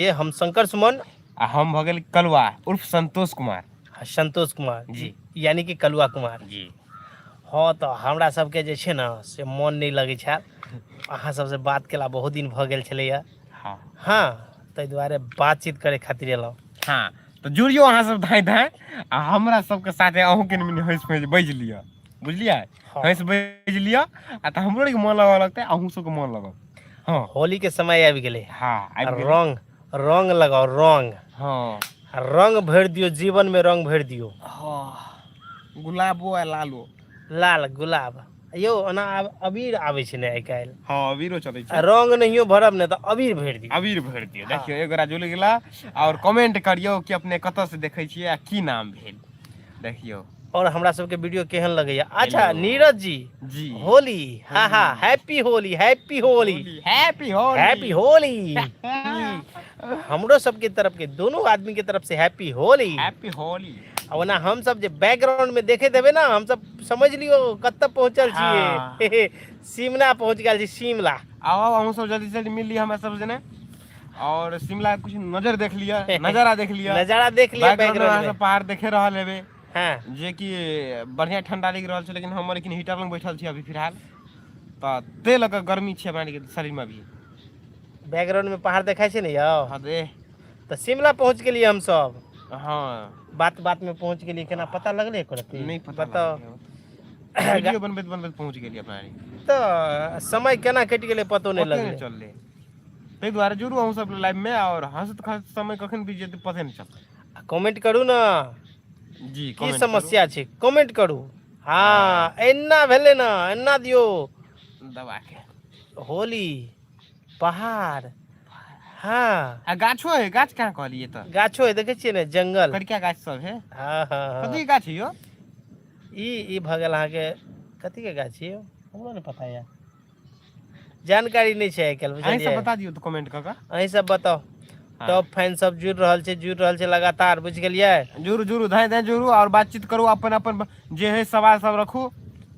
हम शंकर सुमन आ हम भऽ गेल कलुआ उर्फ संतोष कुमार। संतोष कुमार जी। यानी कि कलुआ कुमार जी। हँ, तऽ हमरा सबके जे छै ने से मोन नहि लगै छल, अहाँ सबसँ बात केला बहुत दिन भऽ गेल छलैया। हँ, ताहि दुआरे बातचीत करै खातिर एलहुँ। हँ, तऽ जुड़ियौ अहाँ सब धाँइ धाँइ आ हमरा सबके साथे अहूँ कनि मनि हँसि फँसि बाजि लिअ, बुझलियै? हँ। हँसि बाजि लिअ आ तऽ हमरो आरके मोन लगऽ लगतै, अहूँ सबके मोन लगत। हँ। होली के समय आबि गेलै। हँ, आबि गेलै। रंग रंग लगाउ रंग। आ रंग भरि दियौ जीवन में, रंग भरि दियौ। हँ, गुलाबो आ लालो। लाल गुलाब यौ, ओना आब अबीर आबै छै ने आइ काल्हि। हँ, अबीरो चलै छै। आ रंग नहियो भरब ने तऽ अबीर भरि दियौ। अबीर भरि दियौ। देखियौ, एक गोरा जुड़ि गेला आओर कमेंट करियौ कि अपने कतऽ से देखै छियै आ की नाम भेल। देखियौ, और हमरा सबके वीडियो केहन लगैया। अच्छा। हेलो। नीरज जी। जी। होली, हा हा, happy Holi, happy Holi. Happy Holi. Happy Holi. हमरो सबके तरफ के, दोनों आदमी के तरफ से हैप्पी होली। हैप्पी होली। आ ओना हम सब जे बैकग्राउंड में देखे देबै ना, हम सब समझ लियो कतऽ पहुंचल छियै। शिमला पहुंच गेल छी, शिमला। आउ आउ, अहूँ सब जल्दी से जल्दी मिल लिअ हमरा सब जने और शिमला के कुछ नजर देख लिअ, नजारा देख लिअ। नजारा देख लिअ। बैकग्राउंड में अहाँ बैकग्राउंड में सब पहाड़ देखे रहल हेबै। जे कि बढ़िया ठंडा लागि रहल छै, लेकिन हम लेकिन हीटर लग बैठल छी अभी फिलहाल, तऽ ते लऽ कऽ गर्मी छै हमरा आरके शरीर में अभी। बैकग्राउंड में पहाड़ देखाइ छै ने यौ? हँ दे। तऽ शिमला पहुंच गेलियै हम सब। बात बात में पहुंच गेलियै, केना पता लगलै एको रत्ती? नहि पता। बताउ। लागलै। वीडियो बनबैत बनबैत पहुँच गेलियै अपना आरी। तऽ समय केना कटि गेलै पतो नहि पते नहि लगलै। चललै। ताहि दुआरे जुड़ू अहूँ सब लाइव में आओर हँसैत खसैत समय कखन बीत जेतै पते नहि चलतै। आ कमेंट करू ने। जी। की कमेंट करू। समस्या छै, कमेंट करू। हँ, एना भेलै ने, एना दियौ। दबा के। होली, पहाड़, हँ। आ गाछो है, गाछ कहाँ कहलियै तऽ? गाछो है, देखै छियै ने जंगल। करिका गाछ सब है। हँ हँ हँ कथी के गाछ है यौ? ई भऽ गेल अहाँके, कथी के गाछ छियै, हमरो नहि पता यऽ, जानकारी नहि छै आइ काल्हि। अहीं सब बुझलियै? बता दियौ तऽ कमेंट कऽ कऽ। अहीं सब बताउ। टॉप फैन सब जुड़ि रहल छै, जुड़ि रहल छै लगातार, बुझि गेलियै? जुड़ू जुड़ू, धाँइ धाँइ जुड़ू आओर बातचीत करू, अपन अपन जे है सवाल सब रखू,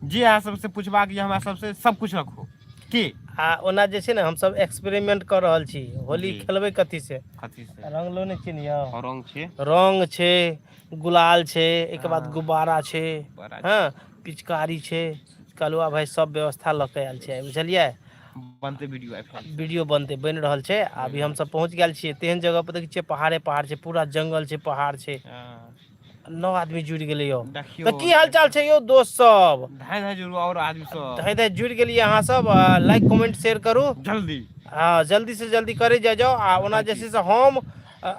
जे अहाँ सबसे पूछबाक यऽ हमरा सबसे, सब कुछ रखू की। आ ओना जे छै ने हमसब एक्सपेरिमेंट कऽ रहल छी होली खेलबै कथी से। कथी से? रंग लोने छियै ने यौ? रंग छै। रंग छै, गुलाल छै, एहिके बाद गुब्बारा छै। गुब्बारा। हँ, पिचकारी छै। कलुआ भाइ सब व्यवस्था लऽ कऽ आयल छै, बुझलियै? बनतै वीडियो आइ फेर। वीडियो बनतै, बनि रहल छै। अभी हमसब पहुँच गेल छियै तेहन जगह पर, देखै छियै पहाड़े पहाड़ छै, पूरा जंगल छै, पहाड़ छै। 9 आदमी जुड़ि गेलै यौ। देखियौ। तऽ की हाल चाल छै यौ दोस्त सब? धाँइ धाँइ जुड़ू आओर आदमी सब। धाँइ धाँइ जुड़ि गेलियै अहाँ सब। लाइक कमेंट शेयर करू। जल्दी। हँ, जल्दी से जल्दी करे जाय जाउ। आ ओना जे छै से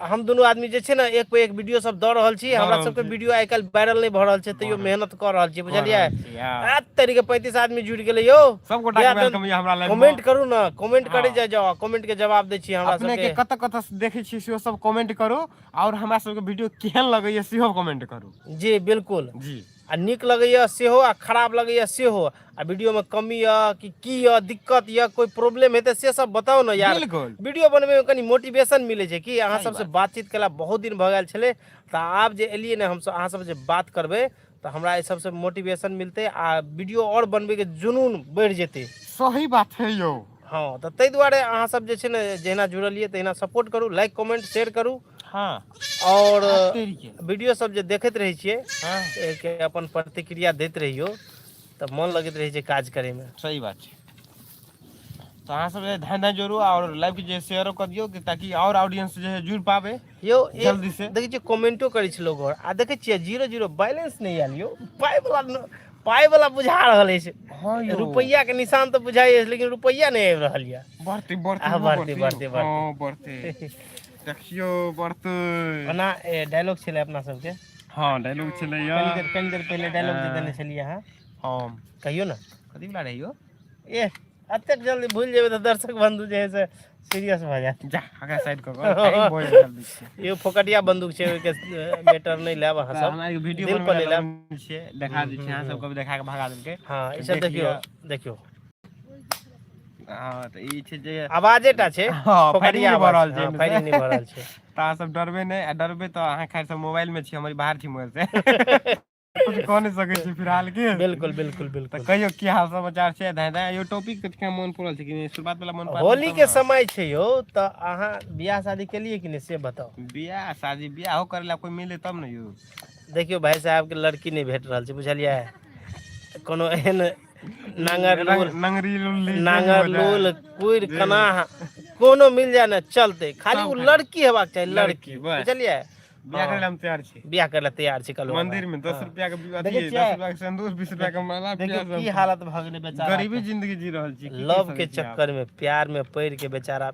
हम दुनू आदमी जे छै ने एक पे एक वीडियो सब दऽ रहल छी। दऽ हमरा रहल सबके छी। वीडियो आइ काल्हि वायरल नहि भऽ रहल छै, तैयो मेहनत कऽ रहल छी, बुझलियै? रहल छी, हँ। आ तरीके 35 आदमी जुड़ि गेलै यौ। सब गोटा के welcome यऽ हमरा लाइव में। कमेंट करू ने, कमेंट करे हँ। जाय जाउ, कमेंट के जवाब दै छी हमरा अपने के सबके। कतऽ कतऽ से देखै छियै सेहो सब कमेंट करू आओर हमरा सबके वीडियो केहन लगैया सेहो कमेंट करू। जी बिल्कुल। जी। आ नीक लगैया सेहो आ खराब लगैया सेहो, आ वीडियोमे कमी यऽ कि की यऽ, दिक्कत यऽ, कोइ प्रॉब्लम हेतै से सब बताउ ने यार। बिल्कुल। वीडियो बनबैमे कनि मोटिवेशन मिलै छै कि अहाँ सही सबसँ बात। बातचीत केला बहुत दिन भऽ गेल छलै, तऽ आब जे एलियै ने हमसब, अहाँ सब जे बात करबै तऽ हमरा एहि सबसँ मोटिवेशन मिलतै आ वीडियो आओर बनबैके जुनून बढ़ि जेतै। सही बात है यौ। हँ, तऽ ताहि दुआरे अहाँ सब जे छै ने जहिना जुड़लियै तहिना सपोर्ट करू, लाइक कमेंट शेयर करू। और तेरी के वीडियो सब जे देखैत रहै छियै, एहिके अपन प्रतिक्रिया दैत रहियौ तऽ मन लगैत रहै छै काज करैमे। सही बात छै। तऽ अहाँ सब ध्यान ध्यान जोड़ू आओर लाइव के जे शेयरो कऽ दियौ कि ताकि आओर ऑडियंस जे है जुड़ पाबै। यौ, जल्दी से। देखै छियै कमेंटो करै छै लोग आओर, आ देखै छियै 0 0 बैलेंस नहि आयल यौ, पाइ वाला पाइ वाला बुझा रहल अछि। हँ यौ। रुपैआ के निशान तऽ बुझाइ अछि, लेकिन रुपैआ नहि आबि रहल यऽ। बढ़तै बढ़तै। आ, बढ़तै, बढ़तै, बढ़तै। हँ, बढ़तै, देखियौ बढ़तै। ओना डायलॉग छलै अपना सबके। हँ, डायलॉग छलै। कनि देर पहिले डायलॉग जे देने छलियै अहाँ। हम कहियौ ने। कथी वला रहै यौ? ए, एतेक जल्दी भूलि जेबै तऽ दर्शक बंधु जे है से सीरियस भऽ जायत। जा, अगला साइड कऽ कऽ फायरिंग भऽ गेल जल्दी से। यो फोकटिया बंदूक छै, ओहिके मैटर नहि लेब अहाँ तऽ सब। हमरा एगो वीडियो दिल पर बनबै नहि लए लेब। लगल छियै, देखा दै छियै अहाँ सबके भी, देखा कऽ भगा देलकै। हँ, ई तऽ सब देख देखियौ। लिअ। देखियौ। हँ, तऽ ई छै जे आवाजे टा छै। हँ, फायरिंग फोकटिया नहि भऽ आवाज रहल छै हँ, एहिमे फायरिंग से। नहि भऽ रहल छै। तऽ अहाँ सब डरबै नहि, आ डरबै तऽ अहाँ खैर सब मोबाइल मे छी, हम बाहर छी मोबाइल से। कुछ कह नहि सकै छी फिलहाल के। बिल्कुल बिल्कुल तऽ बिल्कुल। कहियौ की हाल समाचार छै? धाय धाय यो टॉपिक तऽ मोन पड़ल छै कि नहि? शुरुआत वाला मोन पाड़ल होली तब के ने। समय छै यौ, तऽ अहाँ बियाह शादी केलियै कि नहि से बताउ। बियाह शादी, बियाहो करे ला कोई मिले तब ने यौ। देखियौ भाई साहब के लड़की नहि भेट रहल छै, बुझलियै? कोनो एहन नांगर लोल नंगरी लुल्ली जे भी नांगर हो जाए। लोल कुइर कनाह कोनो मिल जाए ने चलते, खाली सब ओ खाली। लड़की हेबाक चाही, लड़की, लड़की, बस। बुझलियै? बियाह करे ला हम तैयार छी। बियाह करे ला तैयार छी कल मंदिर में 10 रुपया के अथी, देखै 10 छियै? रुपया के सिंदूर, 20 रुपया के माला। देखियौ बियाह की सब। हालत भऽ गेलै बेचारा। गरीबी जिंदगी जी रहल छी, की कहि लव के सकै छी आब? चक्कर में, प्यार में पड़ि के बेचारा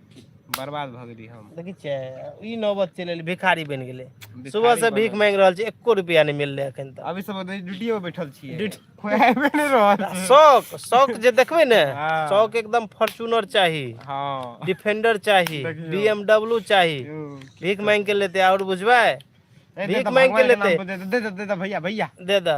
बर्बाद भऽ गेली हम। देखै छियै, ई नौबत चलि एलै, भिखारी बनि गेलै। भिखारी सुबह से बनल। भीख मांगि रहल छै, एको रुपया नहि मिललै एखन तक। अभी सब ड्यूटियो पर बैठल छियै। ड्यूटी- कोई आबे नहि रहल छै। शौक, शौक जे देखबै ने, हाँ। शौक एकदम फॉर्च्यूनर चाही, हाँ डिफेंडर चाही, देखियौ। बीएमडब्ल्यू चाही। यौ। भीख मांगि के लेते और बुझबै? ए, दे भीख दे, मांगि के भगवान के नाम लेते। पर दे दे, दे दे, दे दे भैया, भैया। दे दे।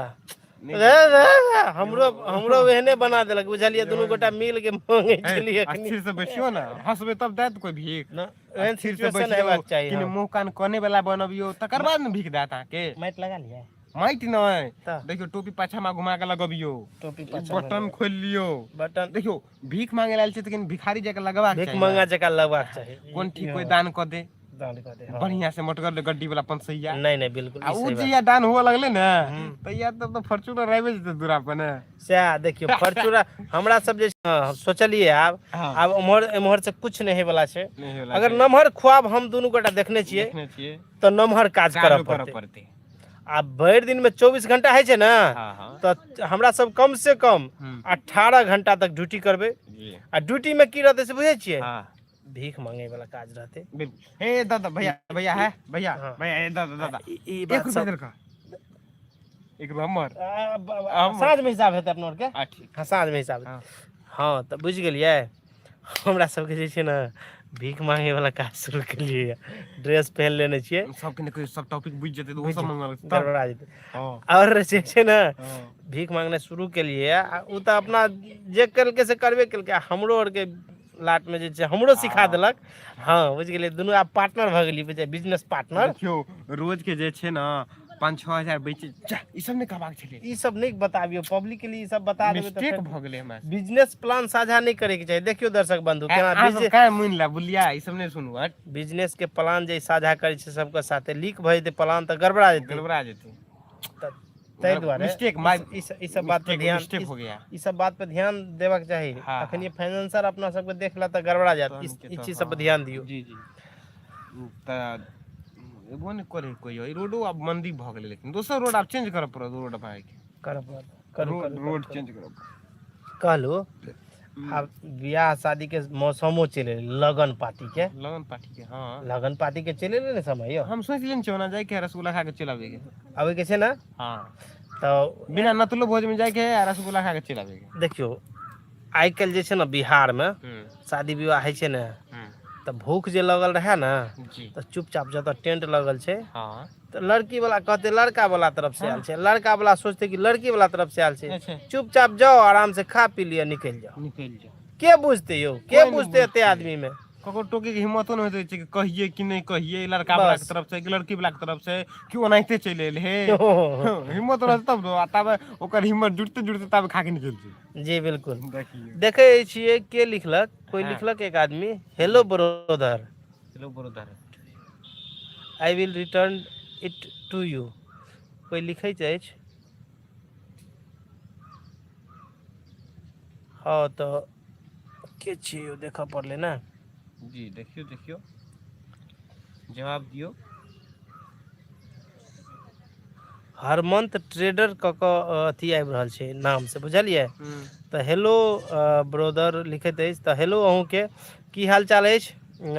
नहि। दे दे, दे। हमरो हमरो एहने बना देलक, बुझलियै? दुनू गोटा मिल के मांगे ए, छलियै एखनी। स्थिर से बैठियो ने, हंसबै तब देत कोई भीख। ना, एहन स्थिर से सिचुएशन बैठियो हेबाक चाही। कि हाँ। मुंह कान कने वाला बनबियो, तकर बाद ने भीख देत अहाँके। माटि लगा लियै। माटि नहि। तऽ? देखियौ, टोपी पाछा में घुमा के लगबियो। टोपी पाछा में। बटन खोलि लियो। बटन। देखियौ, भीख मांगे लायल छै, लेकिन भिखारी जाके लगबाक भीख चाही मांगा ने। जकाँ लगबाक चाही। कोन ठीक कोई दान कऽ दे। दान कऽ दे, हाँ। बढ़िया से मोटगर गड्डी वाला पंसैया। नहीं नहीं, बिल्कुल आ ई उ सही बात। जहिया दान हुअ लगलै ने, तहिया तब तऽ फॉर्च्यूनर आबि जेतै दूरा पर ने। सएह देखियौ, फॉर्च्यूनर हमरा सब जे, हाँ, सोचलियै आब हाँ। आब उम्हर एम्हर से कुछ नहि होय वाला छै। नहि होय वाला अगर छै। नमहर ख्वाब हम दुनू गोटा देखने छियै, देखने छियै, तऽ नमहर काज करऽ काजो करऽ पड़तै। पड़तै। आ भरि दिन में 24 घंटा होइ छै ने, हाँ हाँ तऽ हमरा सब कम से कम 18 घंटा तक ड्यूटी करबै। जी। आ ड्यूटी में की रहतै से बुझै छियै? हाँ। भीख मांगे वाला काज रहतै। बिल्कुल। हे दादा, भैया, भैया है भैया। हाँ। भैया, हे दादा, दादा। ई एक बात रुपया सब देलका, एक रुपया हमर। आ, साँझ में हिसाब हेतै अपना आरके। आ ठीक। हाँ, साँझ में हिसाब। हाँ। हाँ, तऽ बुझि गेलियै, हमरा सबके जे छै ने भीख मांगे वाला काज शुरू केलियै, ड्रेस पहन लेने छियै। सबके ने कोई सब टॉपिक बुझि जेतै तऽ ओ सब मंगल तब। गड़बड़ा जेतै। हाँ। आओर जे छै ने, हाँ। भीख मांगनाइ शुरू केलियै, आ ओ तऽ अपना जे केलकै से करबे केलकै, आ हमरो आरके लाटमे जे छै हमरो सिखा देलक। हँ, बुझि गेलियै, दुनू आब पार्टनर भऽ गेलियै, बुझलियै, बिजनेस पार्टनर। देखियौ, रोज के जे छै ने 5-6 हजार बेचे जा, ई सब नहि कहबाक छलै। ई सब नहि बताबियौ पब्लिकली, ई सब बता देबै मिस्टेक तऽ भऽ गेलै हमरा। बिजनेस प्लान साझा नहि करैके चाही। देखियौ दर्शक बंधु, केना अहाँ सब बिजनेस काहे मुनि ला बुलिया, ई सब नहि सुनू, हट। बिजनेस के प्लान जे साझा करै छै सबके साथे, लीक भऽ जेतै प्लान तऽ गड़बड़ा जेतै। गड़बड़ा जेतै। तऽ ताहि दुआरे मिस्टेक माय ई सब बात पर ध्यान मिस्टेक हो गया। ई सब बात पर ध्यान देबाक चाही। हाँ, अखन ये फाइनेंसर अपना सबके देख ला तऽ गड़बड़ा जायत। तहन इस के ई तऽ चीज सब पर हाँ। ध्यान दियौ। जी जी, तऽ एबो नहि करै कोइ। ई रोडो आब मंदी भऽ गेलै, लेकिन दोसर रोड आब चेंज करऽ पड़त रोड भाइके। करऽ पड़त, करू। रोड करू। रोड करू। चेंज करऽ पड़त। कहलू, आब बियाह शादी के मौसमो चलि एलै, लगन पाती के। लगन पार्टी के, हाँ। लगन पाती के चलि एलै ने समय यौ। हम सोचि लेने छियै ओना जाइके है, रसगुल्ला खा के चलि आबैके। आबै के छै ने? हाँ। तऽ बिना नतलो भोज में जाइके है आ रसगुल्ला खा के चलि आबैके। देखियौ, आइ काल्हि जे छै ने बिहारमे शादी विवाह होइ छै ने, तऽ भूख जे लगल रहै ने, जी। तऽ चुपचाप जतऽ टेंट लगल छै, हाँ तऽ लड़की वाला कहते लड़का वाला तरफ से आयल छै, लड़का वाला सोचते कि लड़की वाला तरफ से आयल छै। अच्छा। चुपचाप जाओ, आराम से खा पी लिअ, निकलि जाओ। निकलि जाओ। के बुझते यौ, के कोइ नहि बुझते एते बुझतै। आदमी में? ककरो टोके के हिम्मतो नहि होइत छै कि कहिए कि नहि कहिए, लड़का वाला के बस। तरफ से कि लड़की वाला के तरफ से, कि ओनाहिते चलि एल हे। हिम्मत रहत तब ने, आ ताबे ओकर हिम्मत जुटते जुटते ताबे खा के निकलि जेतै। जी बिल्कुल। देखियौ। देखै छियै के लिखलक कोई। हाँ। लिखलक एक आदमी, hello brother. Hello brother. I will return it to you. कोई लिखैत अछि। हँ, तऽ के छियै यौ, देखऽ पड़लै ने। जी, देखियौ, देखियौ, जवाब दियौ। हरमंत ट्रेडर कऽ कऽ अथी आबि रहल छै नाम से, बुझलियै? तऽ हेलो ब्रदर लिखैत अछि, तऽ हेलो अहूँके, की हाल चाल अछि?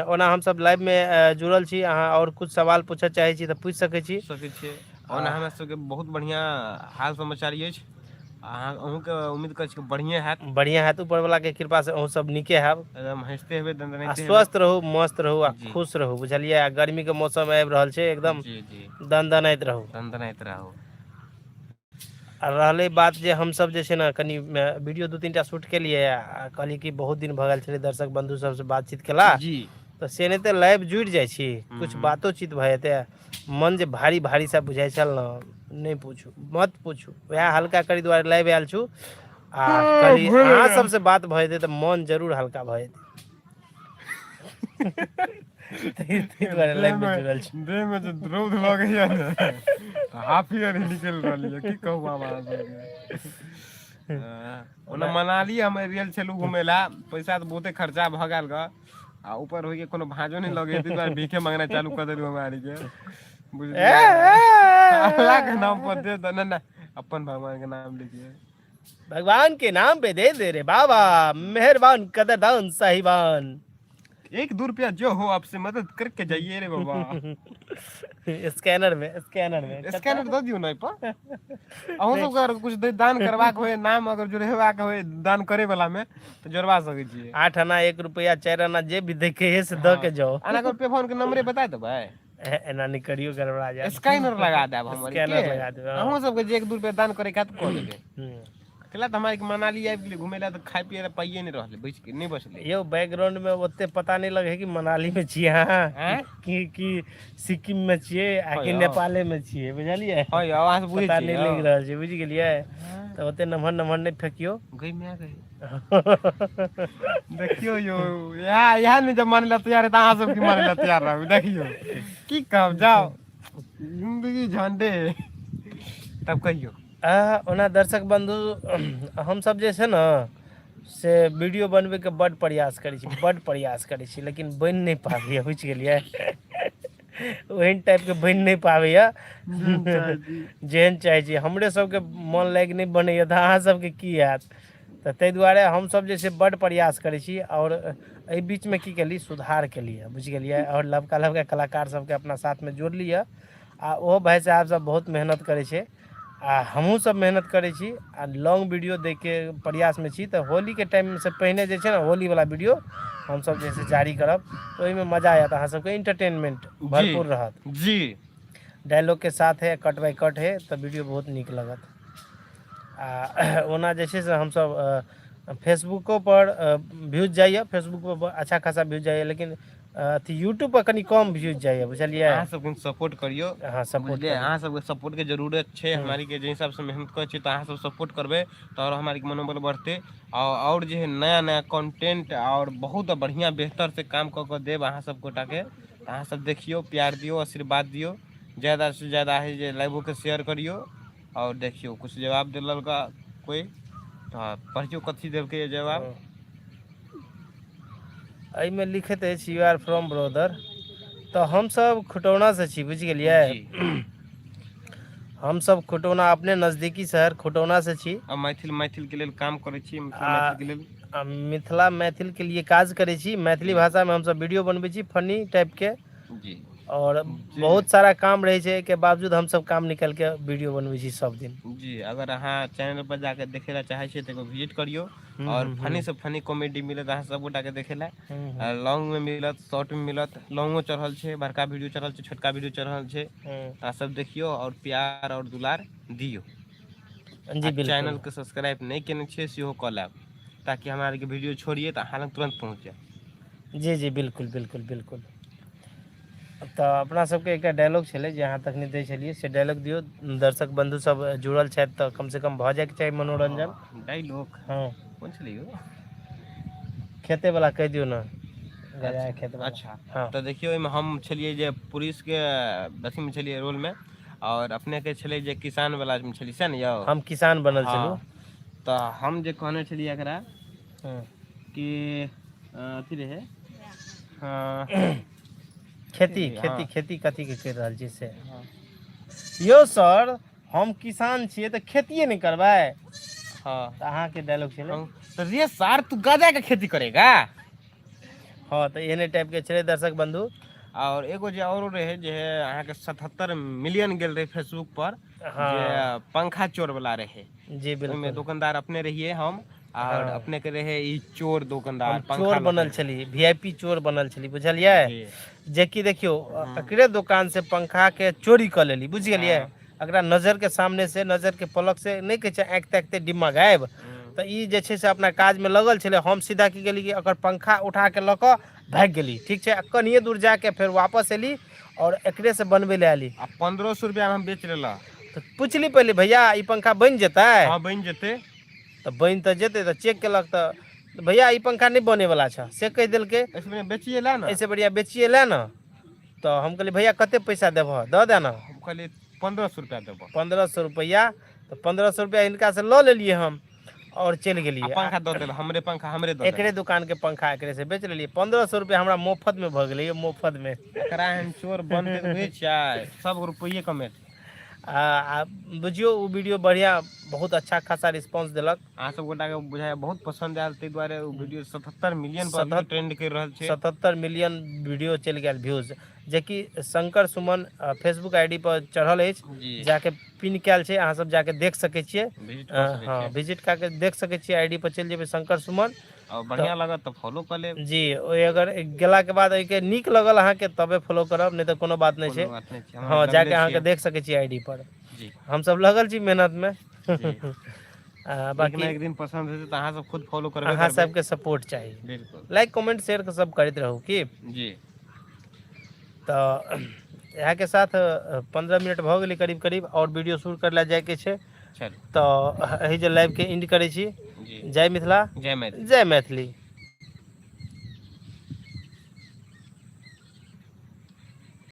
ओना हमसब लाइवमे जुड़ल छी, अहाँ आओर कुछ सवाल पूछऽ चाहै छी तऽ पूछि सकै छी। सकै छियै। ओना हमरा सबके बहुत बढ़िआँ हाल समाचार अछि, अहाँ अहूँके उम्मीद करै छी कि बढ़िएँ हैत। बढ़िआँ हैत, ऊपरवलाके कृपासँ अहूँ सब नीके हैब। एकदम हँसिते हेबै, आ दनदनाइते हेबै। स्वस्थ रहू, मस्त रहू आ जी। खुश रहू, बुझलियै? आ गर्मीके मौसम आबि रहल छै, एकदम जी जी दनदनाइत रहू। दनदनाइत रहू। आ रहलै बात जे हमसब जे छै ने कनि वीडियो दू तीन टा शूट केलियै आ कहलियै कि बहुत दिन भऽ गेल छलै दर्शक बन्धु सबसँ बातचीत केला। जी। तऽ से नहि तऽ लाइव जुड़ि जाइ छी किछु बातोचीत भऽ जेतै मन जे भारी भारी सा बुझाइ छल ने नहि पूछू मत पूछू वएह हल्का करी दुआरे लाइव आयल छु आ कहली अहाँ सबसँ बात भऽ जेतै तऽ मन जरूर हल्का भऽ जेतै ताहि दुआरे लाइव मे जुड़ल छी। देह मे जे रौद लगैया ने तऽ हाफी आर निकलि रहल यऽ, की कहू आब अहाँ सबके। ओना मनाली हम गेल छलहुँ घुमै लए, पैसा तऽ बहुते खर्चा भऽ गेल गऽ, आ ऊपर होइके कोनो भाँजो नहि लगै, ताहि दुआरे भीखे मांगनाइ चालू कऽ देलहुँ हमरा आरके, बुझलियै? अल्लाह के नाम पर दे दे ने, अपन भगवान के नाम लिखिए, भगवान के नाम पे दे दे रे बाबा, मेहरबान कदरदान साहिबान। 1-2 रुपया जो हो आपसे मदद करके जाइए रे बाबा। स्कैनर में, स्कैनर में। स्कैनर दऽ दियौ ने एहिपर। अहूँ सबके अगर कुछ दान करबाक होय, नाम अगर जोड़ेबाक होय दान करे वाला में, तऽ जोड़वा सकै छियै। 8 आना 1 रुपया 4 आना जे भी देखे है से दऽ के जाओ। एना कर, पे फोन के नंबरे बता देबै। एना नहि करियौ, गड़बड़ा जायत। स्कैनर लगा देब हमर। स्कैनर लगा देब, हँ। अहूँ सबके जे 1-2 रुपया दान करे के हैत कऽ देबै। कैला तऽ हमरा आरके मनाली आबि गेलै घुमै लए तऽ खाय पियै लए पाइए नहि रहलै, बचि नहि बचलै। यौ, बैकग्राउंड में ओते पता नहि लगे कि मनाली में छियै अहाँ आँय? कि सिक्किम में छियै आ कि हँ यौ। नेपाले में छियै, बुझलियै? हँ यौ, अहाँ सब बुझै पता छियै नहि यौ। लागि रहल छै, बुझि गेलियै? तऽ ओते नमहर नमहर नहि फेकियौ। गै माय गै, देखियौ यौ, इएह इएह ने जब मानै लए तैयार है तऽ अहाँ सब की मानै लए तैयार रहबै? देखियौ की कहब, जाउ जिंदगी झंडे। तब कहियौ। आ ओना दर्शक बन्धु, हमसब जे छै ने से वीडियो बनबैके बड्ड प्रयास करै छी, बड्ड प्रयास करै छी, लेकिन बनि नहि पाबैए, बुझि गेलियै? ओहन टाइपके बनि नहि पाबैए जेहन चाहै छी। हमरे सबके मन लागि नहि बनैए तऽ अहाँ सबके की हैत? तऽ ताहि दुआरे हमसब जे छै बड्ड प्रयास करै छी। आओर एहि बीचमे की केली, सुधार केलियै, बुझि गेलियै? आओर लबका लबका कलाकार सबके अपना साथमे जोड़लियै आ ओहो भाइ साहब सब बहुत मेहनत करै छै आ हमहूँ सब मेहनत करै छी आ लॉन्ग वीडियो दैके प्रयासमे छी। तऽ होलीके टाइमसँ पहिने जे छै ने होलीवला वीडियो हमसब जे छै जारी करब, तऽ ओहिमे मजा आयत अहाँ सबके, इंटरटेनमेंट भरपूर रहत। डायलॉगके साथ है, कट बाय कट है, तऽ वीडियो बहुत नीक लगत। आ ओना जे छै से हमसब फेसबुको पर व्यूज जाइए, फेसबुक पर अच्छा खासा व्यूज जाइए, लेकिन अथी यूट्यूब पर कनि कम व्यूज जाइए, बुझलियै? अहाँ सब कनि सपोर्ट करियौ। अहाँ सपोर्ट बुझलियै? अहाँ सबके सपोर्ट के जरूरत छै। हमारी के जे हिसाब से मेहनत करै छियै, तऽ अहाँ सब सपोर्ट करबै तऽ आओर हमारी के मनोबल बढ़तै आओर जे है नया नया कंटेंट आओर बहुत बढ़िया बेहतर से काम कऽ कऽ देब अहाँ सब गोटा के। तऽ अहाँ सब देखियौ, प्यार दियौ, आशीर्वाद दियौ, ज्यादा से ज्यादा है जे लाइवो के शेयर करियौ। आओर देखियौ, कुछ जवाब देलक कोइ, तऽ पढ़ियौ कथी देलकै जवाब। एहिमे लिखैत अछि यू आर फ्रॉम ब्रदर, तऽ हमसब खुटौनासँ छी, बुझि गेलियै? हमसब खुटौना, अपने नजदीकी शहर खुटौनासँ छी। आ मैथिल मैथिल के लेल काम करै छी, मिथिला मैथिल के लेल। आ मिथिला मैथिल के लिए काज करै छी। मैथिली भाषामे हमसब वीडियो बनबै छी फनी टाइपके। और बहुत सारा काम रहै छै, एहिके बावजूद हमसब काम निकालि के वीडियो बनबै छी सब दिन। जी, अगर अहाँ चैनल पर जाके देखे ला चाहे छियै तऽ एगो विजिट करियौ और फनी से फनी कॉमेडी मिलत अहाँ सब गोटा के देखे ला। लॉन्ग में मिलत, शॉर्ट में मिलत, लॉन्गो चढ़ल छै, बड़का वीडियो चढ़ल छै, छोटका वीडियो चढ़ल छै। अहाँ सब देखियौ और प्यार और दुलार दियौ। जी बिल्कुल। चैनल के सब्सक्राइब नहि केने छियै सेहो कऽ लेब, ताकि हमरा आरके वीडियो छोड़िए तऽ अहाँ लग तुरन्त पहुँच जाय। जी जी बिल्कुल बिल्कुल बिल्कुल। तऽ अपना सबके एकटा डायलॉग छलै जे अहाँ तखनी दै छलियै, से डायलॉग दियौ। दर्शक बन्धु सब जुड़ल छथि तऽ कमसँ कम भऽ जायके चाही मनोरंजन। डायलॉग? हँ। कोन छलै यौ? खेते वाला कहि दियौ ने, गजा खेत वाला। अच्छा। हँ। तऽ देखियौ, ओहिमे हम छलियै जे पुलिसके अथीमे छलियै रोलमे, आओर अपनेके छलै जे किसान वाला मे छलियै, सएह ने यौ? हम किसान बनल छलहुँ। तऽ हम जे कहने छलियै एकरा कि अथी रहै, हँ। खेती, खेती, खेती कथी के करि रहल छी से यौ सर? हम किसान छियै तऽ खेतिए नहि करबै? हँ। तऽ अहाँके डायलॉग छलै। तऽ रे सार, तू गजा के खेती करेगा? हँ, तऽ एहने टाइपके छलै दर्शक बन्धु। आओर एगो जे औरो रहै जे अहाँके 77 मिलियन गेल रहै फेसबुक पर, जे पंखा चोर वाला रहै। जी ओहिमे बिल्कुल। दोकानदार अपने रहियै हम आओर अपने के रहे ई चोर दोकानदार। हम पंखा चोर लऽ बनल के। छली, वीआईपी चोर बनल छली, बुझलियै? जेकि देखियौ, एकरे दोकान से पंखा के चोरी कऽ लेली, बुझि गेलियै? एकरा नजर के सामने से, नजर के पलक से, नहि कहै छै आँखि ताकिते डिम्मा गायब? तऽ ई जे छै से अपना काजमे लगल छलै। हम सीधा की गेली कि एकर पंखा उठा के लऽ कऽ भागि गेली। ठीक छै, आ कनिए दूर जाके फेर वापस एली आओर एकरेसँ बनबै लए एली। आ 1500 रुपया में हम बेच लेला। तऽ पुछली पहिले, भैया, ई पंखा बनि जेतै? हाँ, बनि जेतै। तऽ बनि तऽ जेतै, तऽ चेक केलक तऽ भैया, ई पंखा नहि बने वाला छ, से कहि देलकै। ऐसे बढ़िया बेचिए ला ना। एहिसँ बढ़िया बेचिए ले ने। तऽ हम कहलियै, भैया, कते पैसा देबह, दऽ दे ने। हम कहलियै, 1500 रुपया देबो। 1500 रुपैआ। तऽ 1500 रुपैआ हिनकासँ लऽ लेलियै हम आओर चलि आ गेलियै। पंखा दऽ देल, हमरे पंखा हमरे दऽ एकरे देल। दुकानके पंखा एकरे से बेच लेलियै। 1500 रुपैआ हमरा मोफतमे भऽ गेलै यौ, मोफतमे। एकरा एहन चोर बनतै तऽ बुझै छियै, सब रुपैये कमेतै। आ बुझियौ, ओ वीडियो बढ़िआँ, बहुत अच्छा खासा रिस्पॉन्स देलक। अहाँ सब गोटा के बुझाय बहुत पसंद आयल, ताहि दुआरे ओ वीडियो 77 मिलियन पर अभी ट्रेंड कर रहल छै। 77 मिलियन वीडियो चलि गेल व्यूज, जेकि Shankar Suman Facebook I D पर चढ़ल अछि। जाके पिन कयल छै, अहाँ सब जाके देख सकै छियै। विजिट कऽ सकै हँ छियै। विजिट कए के देख सकै छियै, I D पर चलि जेबै, शंकर सुमन। आओर बढ़िआँ लागत तऽ फॉलो कऽ लेब। जी, ओहि अगर गेलाके बाद ओहिके नीक लगल अहाँके तबे फॉलो करब, नहि तऽ कोनो बात नहि छै। कोनो बात नहि छै, हम हँ, लगले जाके अहाँके छियै। देख सकै छियै I D पर। हमसभ लगल छी मेहनतमे। एक बाकी ने एक दिन पसन्द हेतै तऽ अहाँ सब खुद फॉलो करबे अहाँ करबै। सबके सपोर्ट चाही। बिल्कुल। लाइक, कमेंट, शेयर सब करैत रहू की। जी। तऽ इएहके साथ 15 मिनट भऽ गेलै करीब करीब आओर वीडियो शूट करै लए जाइके छै। चलू। तऽ एहि जे लाइवके एंड करै छी। जी। जय मिथिला। जय मैथिली। जय मैथिली।